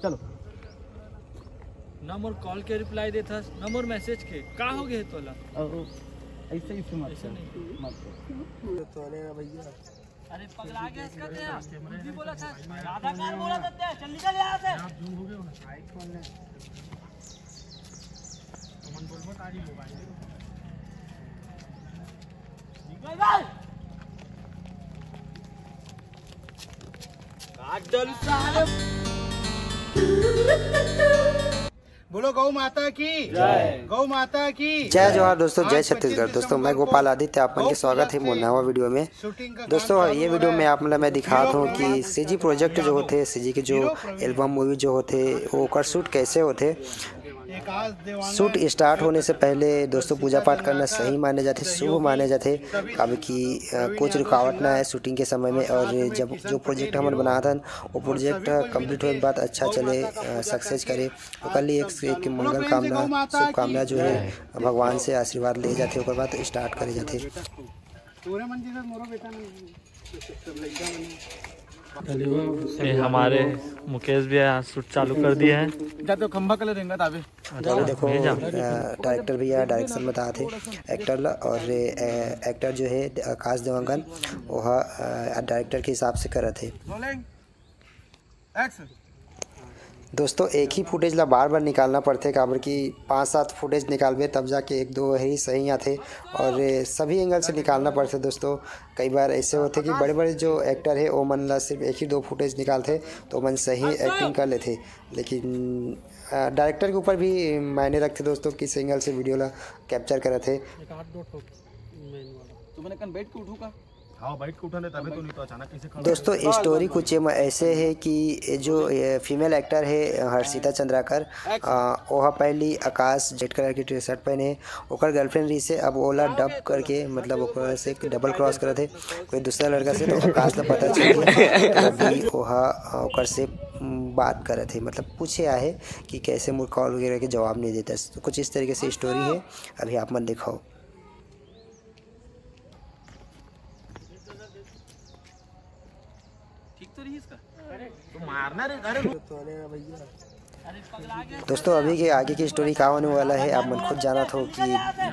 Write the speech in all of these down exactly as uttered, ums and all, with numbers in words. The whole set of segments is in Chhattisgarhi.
चलो। ना मोर कॉल के रिप्लाई देथस, ना मोर मैसेज के। का हो गए तोला? ऐसे ही मत कर। मत कर। अरे पगला गया इसका क्या? कुछ भी बोला था, ज्यादा कार बोला था क्या? चल निकल यहाँ से। निकल भाई। काट डालू साले। बोलो गौ माता की जय। गौ माता की जय जोहार। दोस्तों, जय छत्तीसगढ़। दोस्तों, मैं गोपाल आदित्य, आप मन के स्वागत है मोर नवा वीडियो में। दोस्तों, ये वीडियो में आप मन ला मैं दिखात हूँ कि सीजी प्रोजेक्ट जो होते, सीजी के जो एल्बम मूवी जो होते, वो ओकर शूट कैसे होते। शूट स्टार्ट होने से पहले दोस्तों, पूजा पाठ करना सही माने जाते, शुभ माने जाते, काबर कि कुछ रुकावट ना आए शूटिंग के समय में। और जब जो प्रोजेक्ट हमन बनात हन, वो प्रोजेक्ट कंप्लीट होए के बाद अच्छा चले, सक्सेस करे, ओकर लिए एक से एक मंगल कामना, शुभकामना जो है, भगवान से आशीर्वाद ले जाते, ओकर बाद स्टार्ट करे जाते। ये हमारे मुकेश भैया शूट चालू कर दिया है। जा तो खंभा कले रेंगा ताबे। अच्छा, देखो, डायरेक्टर भैया डायरेक्शन बतात हे एक्टर ला, और एक्टर जो है आकाश देवांगन, वह डायरेक्टर के हिसाब से करत हे। दोस्तों, एक ही फुटेज ला बार बार निकालना पड़थे, काबर कि पाँच सात फुटेज निकालबे तब जाके एक दो ही सही आथे, और सभी एंगल से निकालना पड़थे दोस्तों। कई बार ऐसे होथे कि बड़े बड़े जो एक्टर हे, ओमन ला सिर्फ एक ही दो फुटेज निकालथे, तो ओमन सही एक्टिंग कर लेथे, लेकिन डायरेक्टर के ऊपर भी मायने रखथे दोस्तों, किस एंगल से वीडियो ला कैप्चर करत हे। तो मैंने कन बैठ के उठू का? हाँ, बैठ के उठा ले, तभी तो, नहीं तो अचानक कैसे खड़ा दोस्तों, स्टोरी कुछ एमा ऐसे है कि ये जो फीमेल एक्टर है हर्षिता चंद्राकर, आ, ओहा पहली आकाश रेड कलर की टी शर्ट पहने है, ओकर गर्लफ्रेंड रहिसे, अब ओला डब करके, मतलब ओकर से डबल क्रॉस करत है, कोई दूसरा लड़का से, तो आकाश ला पता चल गया। तो अभी ओहा आ, ओकर से उम, बात करत है, मतलब पूछे आहे कि कैसे मोर कॉल वगैरह के जवाब नहीं देता। तो कुछ इस तरीके से स्टोरी है, अभी आप मन दिखाओ। ठीक तो रही इसका। तो मारना रे, अरे दोस्तों, अभी के आगे की स्टोरी का होने वाला है, आप मन खुद जानत हो कि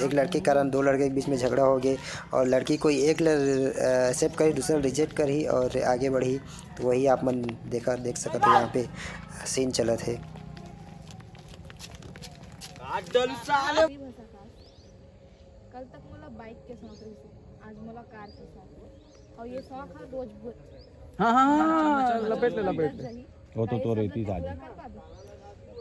एक लड़के के कारण दो लड़के के बीच में झगड़ा हो गए और लड़की कोई एक एक्सेप्ट करी, दूसरा रिजेक्ट करी और आगे बढ़ी। तो वही आप मन देखा, देख सकत हो, यहाँ पे सीन चलत है। काट डालू साले। कल तक मोला बाइक के शौक रहिस, आज मोला कार के शौक हे। और ये शौक हर रोज बुर हाँ हाँ हाँ, लपेट ले, लपेट ले। वो तो तो रहती शादी।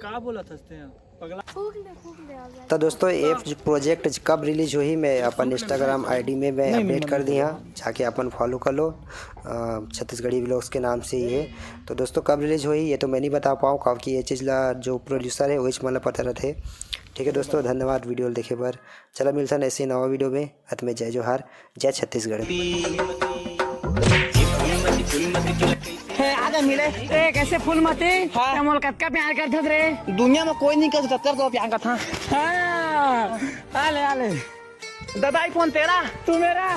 का बोला था तें? पगला। फूक ले, फूक ले, आ जाए। तो दोस्तों, ये प्रोजेक्ट कब रिलीज होही, मैं अपन इंस्टाग्राम आईडी में मैं अपडेट कर दी हाँ, जाके अपन फॉलो कर लो। अ, छत्तीसगढ़ी व्लॉग्स के नाम से ही है। तो दोस्तों, कब रिलीज होही ये तो मैं नहीं बता पाऊँ, क्योंकि ये चीज़ ला जो प्रोड्यूसर है वही मला पता रहते। ठीक है दोस्तों, धन्यवाद वीडियो देखे बर। चला मिलथन ऐसे नवा वीडियो में। अंत में जय जोहार, जय छत्तीसगढ़। हे, आगे मिले। ए, कैसे फूल मती? हाँ। मोल कतका प्यार करथस रे? दुनिया में कोई नहीं कर सकता तो प्यार करता। हाँ, आले, आले। दादा, iPhone तेरा। तू मेरा।